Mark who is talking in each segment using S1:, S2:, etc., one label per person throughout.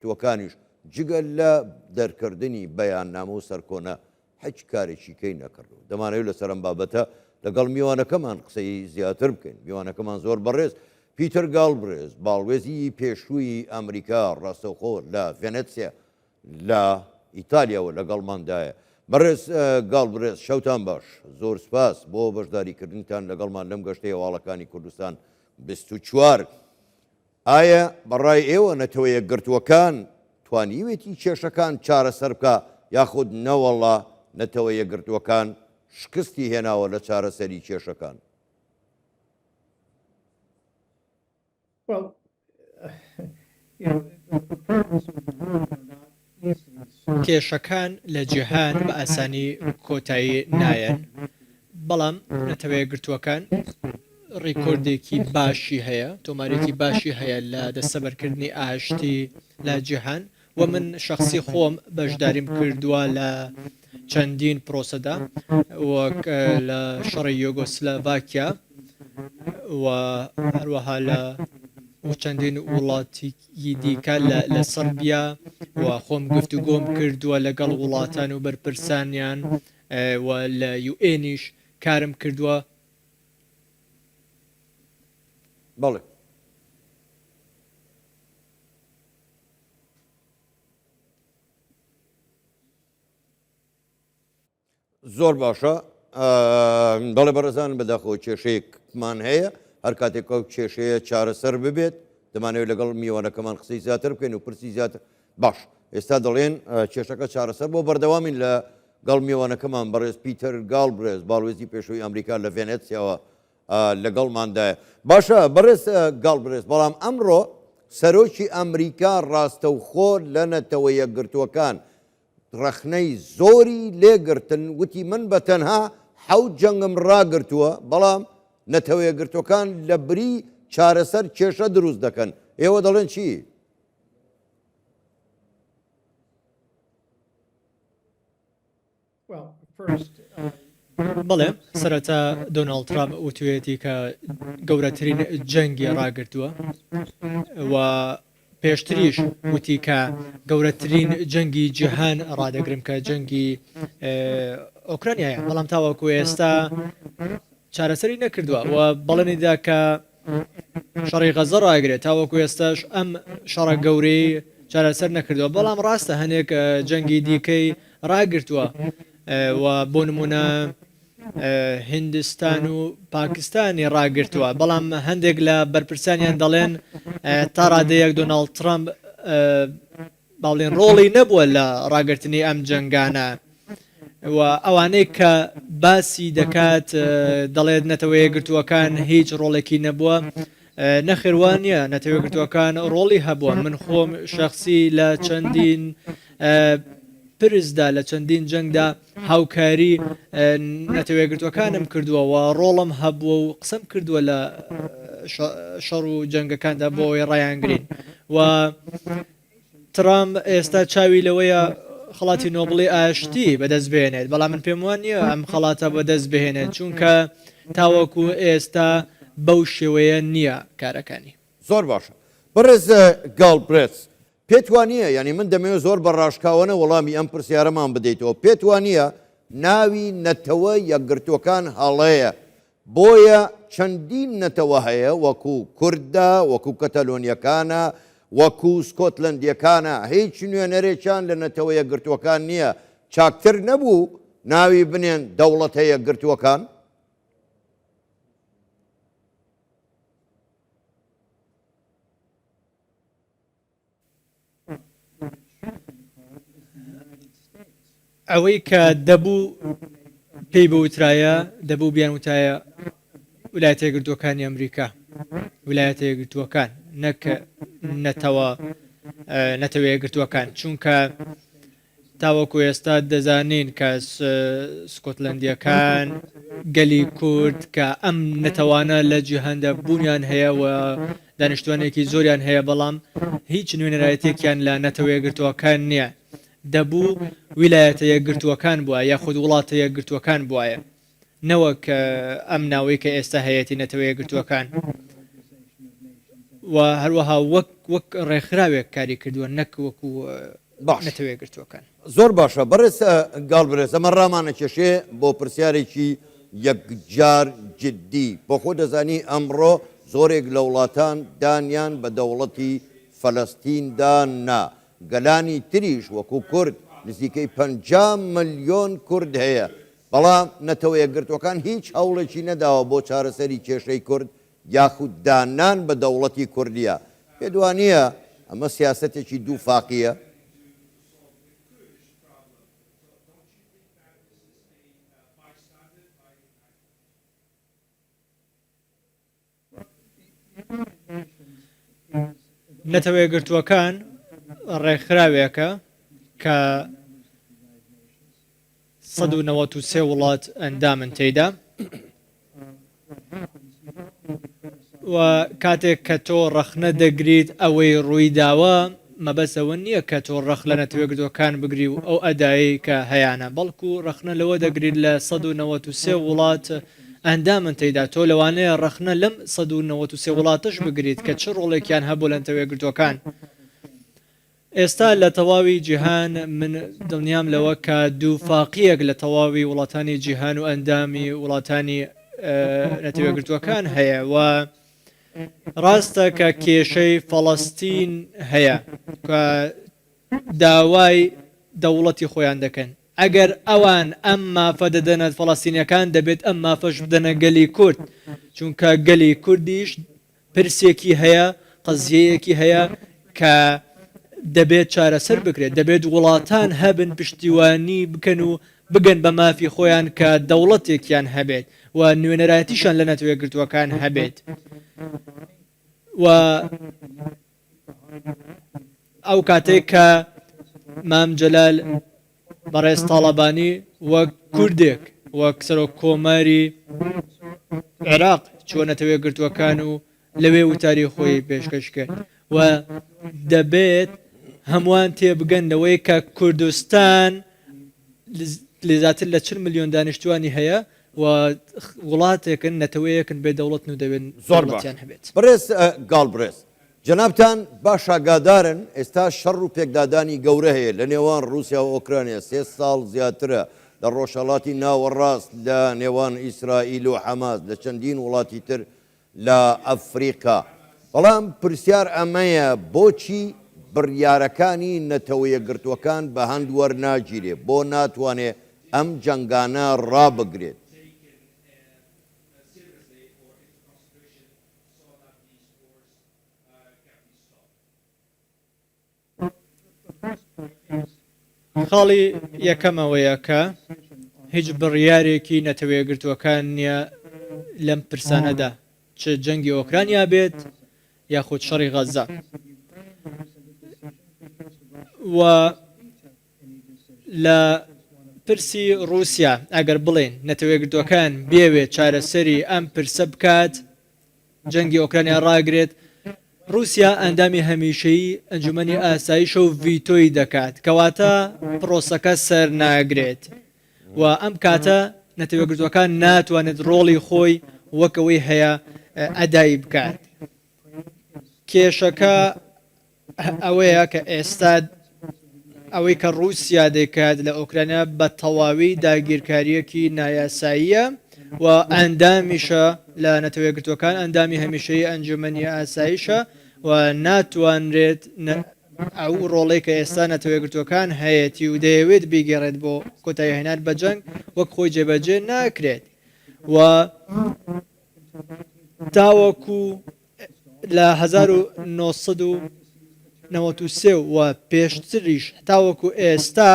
S1: یەکگرتووەکانیش جگە لە دەرکردنی بەیاننامە و سەرکۆنە هیچ کارێکی کەی نەکردووە. دەمانەوێت لەسەر ئەم بابەتە لەگەڵ میوانەکەمان قسەی زیاتر بکەین. میوانەکەمان زۆر بەڕێز پیتەر گاڵبرێز، باڵوێزی پێشووی ئەمریکا ڕاستەوخۆ لە ڤێنێتسیا لە ئیتالیاوە لەگەڵماندایە. بەڕێز گاڵبرێز شەوتان باش. زۆر سوپاس بۆ بەشداریکردنتان لەگەڵمان لەم گەشتەی هەواڵەکانی کوردستان 24. ئایا بە ڕای ئێوە نەتەوە یەکگرتووەکان توانیوێتی کێشەکان چارەسەر بکا یاخود نەوەڵا نەتەوە یەکگرتووەکان شکستی هێناوە لە چارەسەری کێشەکان؟
S2: کێشەکان لە جیهان بە ئاسانی کۆتایی نایەن، بەڵام نەتەوەیەکگرتووەکان ڕیکۆردێکی باشی هەیە، تۆمارێکی باشی هەیە لە دەستەبەرکردنی ئاشتی لە جیهان و من شەخسی خۆم بەشداریم کردووە لە چەندین پرۆسەدا وەک لە شەڕی یۆگۆسلۆڤاکیا و هەروەها لە چەندین وڵاتی ی دیکە لە سڕبیا و خۆم گفتوگۆم کردووە لەگەڵ وڵاتان و بەرپرسانیان و لە یوئێنیش کارم کردووە.
S1: بەڵێ. زۆر باشە بەڵێ بەڕێزان بەداخەوە کێشەیەکمان هەیە هەر کاتێک ئەو کێشەیە چارەسەر ببێت دەمانەوێت لەگەڵ میوانەکەمان قسەی زیاتر بکەین و پرسی زیاتر باش ئێستا دەڵێن کێشەکە چارەسەر بۆ بەردەوامین لە گەڵ میوانەکەمان بەڕێز پیتەر گاڵبرێز باڵوێزی پێشووی ئەمریکا لە ڤێنێتسیاوە لەگەڵماندایە باشە بەڕێز گاڵبرێز بەڵام ئەمڕۆ سەرۆکی ئەمریکا ڕاستەوخۆ لە نەتەوە یەکگرتووەکان ڕەخنەی زۆری لێگرتن، وتی من بە تەنها حەوت جەنگم ڕاگرتووە، بەڵام نەتەوەیەکگرتووەکان لە بری چارەسەر کێشە دروست دەکەن، ئێوە دەڵێن چی؟
S2: بەڵێ، سەرەتا دۆناڵد ترامپ وتوێتی کە گەورەترین جەنگی ڕاگرتووە و پێشتریش وتی کە گەورەترین جەنگی جیهان ڕادەگرم کە جەنگی ئۆکرانیایە، بەڵام تاوەکو ئێستا چارەسەری نەکردووە و بەڵێنیدا کە شەڕی غەزە ڕاگرێت تاوەکو ئێستاش ئەم شەڕە گەورەی چارەسەر نەکردووە، بەڵام ڕاستە هەنێک جەنگی دیکەی ڕاگرتووە و بۆ نمونە هیندستان و پاکستانی ڕاگرتووە، بەڵام هەندێک لە بەرپرسانیان دەڵێن تا ڕادەیەک دۆناڵد ترەمپ باڵێن ڕۆڵی نەبووە لە ڕاگرتنی ئەم جەنگانە و ئەوانەی کە باسی دەکات دەڵێت نەتەوەیەکگرتووەکان هیچ ڕۆڵێکی نەبووە نەخێر وا نییە نەتەوەیەکگرتووەکان ڕۆڵی هەبووە من خۆم شەخسی لە چەندین پرسدا لە چەندین جەنگدا هاوکاری نەتەوەیەکگرتووەکانم کردووە و ڕۆڵم هەبووە و قسەم کردووە لە شەڕ و جەنگەکاندا بۆ ئەوەی ڕایانگرین و ترامپ ئێستا چاوی لەوەیە خەڵاتی نۆبڵی ئاشتی بەدەست بهێنێت، بەڵام من پێم وا نییە ئەم خەڵاتە بەدەست بهێنێت، چونکە تاوەکو ئێستا بەو شێوەیە نییە کارەکانی.
S1: زۆر باشە بەڕێز گاڵبرێتس، پێت وا نییە، یانی من دەمەوێت زۆر بە ڕاشکاوانە وەڵامی ئەم پرسیارەمان بدەیتەوە، پێت وا نییە ناوی نەتەوە یەکگرتووەکان هەڵەیە بۆیە چەندین نەتەوە هەیە وەکو کوردە، وەکو کەتەلۆنیەکانە، وەکو سکۆتلەندیەکانە، هیچ نوێنەرێکیان لە نەتەوە یەکگرتووەکان نییە، چاکتر نەبوو ناوی بنێن دەوڵەتە یەکگرتووەکان؟
S2: ئەوەی کە دەبوو پێی بوترایە دەبوو بیان وتایە ولایەتە یەکگرتووەکانی ئەمریکا ولایەتە یەکگرتووەکان نەک نەتەوە نەتەوە یەکگرتووەکان چونکە تاوەکو ئێستا دەزانین کە سکۆتلەندییەکان، گەلی کورد کە ئەم نەتەوانە لە جیهاندا بوونیان هەیە و دانیشتوانێکی زۆریان هەیە، بەڵام هیچ نوێنەرایەتییەکیان لە نەتەوە یەکگرتووەکان نییە. دەبوو ویلایەتە یەکگرتووەکان بوایە یاخود وڵاتە یەکگرتووەکان بوایە نەوەک ئەم ناوەی کە ئێستا هەیەتی نەتەوە یەکگرتووەکان. و هەروەها وەک وەک ڕێکخراوێک کاری کردووە نەک وەکو
S1: باش.
S2: نەتەوە یەکگرتووەکان.
S1: زۆر باشە بەڕێز گاڵبرێز ئەمە ڕامانەکێشێ بۆ پرسیارێکی یەکجار جدی بۆ خۆ دەزانی ئەمڕۆ زۆرێک لە وڵاتان دانیان بە دەوڵەتی فەلەستیندا نا گەلانی تریش وەکو کورد نزیکەی 50 ملیۆن کورد هەیە بەڵام نەتەوە یەکگرتوەکان هیچ هەوڵێکی نەداوە بۆ چارەسەری کێشەی کورد یاخود داننان بە دەوڵەتی کوردیە، پێت وانیە ئەمە سیاسەتێکی دووفاقیە؟
S2: نەتەوەیەکگرتووەکان ڕێکخراوێکە کە 193 وڵات ئەندامن تێیدا و کاتێک کە تۆ ڕەخنە دەگریت ئەوەی ڕووی داوە مەبەست ئەوە نییە کە تۆ ڕەخ لە نەتەوەیەکگرتووەکان بگری و ئەو ئەدایەی کە هەیانە بەڵکو ڕەخنە لەوە دەگریت لە 193 وڵات ئەندامن تێیدا تۆ لەوانەیە ڕەخنە لەم 193 وڵاتەش بگریت کە چ ڕۆڵێکیان هەبوو لە نەتەوەیەکگرتووەکان ئێستا لە تەواوی جیهان من دڵنیام لەوە کە دووفاقییەک لە تەواوی وڵاتانی جیهان و ئەندامی وڵاتانی نەتەوەیەکگرتووەکان هەیە و ڕاستە کە کێشەی فەڵەستین هەیە کە داوای دەوڵەتی خۆیان دەکەن ئەگەر ئەوان ئەم مافە دەدەنە فەڵەستینیەکان دەبێت ئەم مافەش بدەنە گەلی کورد چونکە گەلی کوردیش پرسێکی هەیە، قەزیەیەکی هەیە کە دەبێت چارەسەر بکرێت، دەبێت وڵاتان هەبن پشتیوانی بکەن و بگەن بە مافی خۆیان کە دەوڵەتێکیان هەبێت و نوێنەرایەتیشان لە نەتەوە یەکگرتووەکان هەبێت و ئەو کاتێک کە مام جەلال بەڕێز تاڵەبانی وەک کوردێک وەک سەرۆک کۆماری عێراق چووە نەتەوە یەکگرتووەکان و لەوێ وتاری خۆی پێشکەش کرد و دەبێت هەمووان تێبگەن لەوەی کە کوردستان زیاتر لە 40 ملیۆن دانیشتوانی هەیە و وڵاتێکن نەتەوەیەکن بێ دەوڵەتن و دەبێت
S1: زۆر باش
S2: دەوڵەتیان هەبێت.
S1: بەڕێز گاڵبرێز جەنابتان باش ئاگادارن ئێستا شەڕ و پێکدادانی گەورە هەیە لە نێوان ڕووسیا و ئۆکرانیا، سێ ساڵ زیاترە لە ڕۆژهەڵاتی ناوەڕاست لە نێوان ئیسرائیل و حەماس، لە چەندین وڵاتی تر لە ئەفریقا. بەڵام پرسیار ئەمەیە بۆچی بڕیارەکانی نەتەوە یەکگرتووەکان بە هەند وەرناگیرێ، بۆ ناتوانێ ئەم جەنگانە ڕابگرێت؟
S2: خاڵی یەکەم ئەوەیە کە هیچ بڕیارێکی نەتەوەیەکگرتووەکان نییە لەم پرسانەدا، چ جەنگی ئۆکرانیا بێت یاخود شەڕی غەززە و لە پرسی ڕووسیا ئەگەر بڵێین نەتەوەیەکگرتووەکان بیەوێت چارەسەری ئەم پرسە بکات، جەنگی ئۆکرانیا ڕاگرێت، ڕووسیا ئەندامی هەمیشەیی ئەنجومەنی ئاسایشە و ڤیتۆی دەکات، کەواتە پرۆسەکە سەرناگرێت و ئەم کاتە نەتەوەیەکگرتووەکان ناتوانێت ڕۆڵی خۆی وەک ئەوەی هەیە ئەدای بکات. کێشەکە ئەوەیە کە ئێستا ئەوەی کە ڕووسیا دەیکات لە ئۆکرانیا بە تەواوی داگیرکارییەکی نایاساییە و ئەندامیشە لە نەتەوە یەکگرتووەکان، ئەندامی هەمیشەیی ئەنجومەنی ئاسایشە و ناتوانرێت ئەو ڕۆڵەی کە ئێستا نەتەوە یەکگرتووەکان هەیەتی و دەیەوێت بیگێڕێت بۆ کۆتاییهێنان بە جەنگ وەک خۆی جێبەجێ ناکرێت و تاوەکو لە 1993 و پێشتریش تاوەکو ئێستا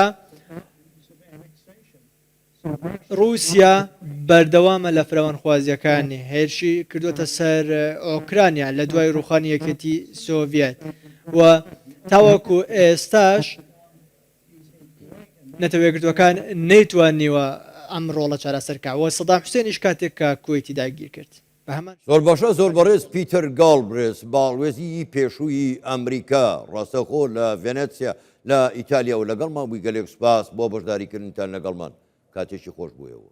S2: ڕووسیا بەردەوامە لە فراوانخوازییەکانی، هێرشی کردووەتە سەر ئۆکرانیا لە دوای ڕووخانی یەکێتی سۆڤیەت و تاوەکو ئێستاش نەتەوەیەکگرتووەکان نەیتوانیوە ئەم ڕۆڵە چارەسەر کا و سەدام حوسێنیش کاتێک کە کوەیتی داگیر کرد بە هەمان
S1: زۆر باشە زۆر بەڕێز پیتەر گاڵبرێس باڵوێزی پێشووی ئەمریکا ڕاستەوخۆ لە ڤێنێتسیا لە ئیتالیاوە لەگەڵمان بووی گەلێک سوپاس بۆ بەشداریکردنتان لەگەڵمان کاتێکی خۆش بۆ ئێوە.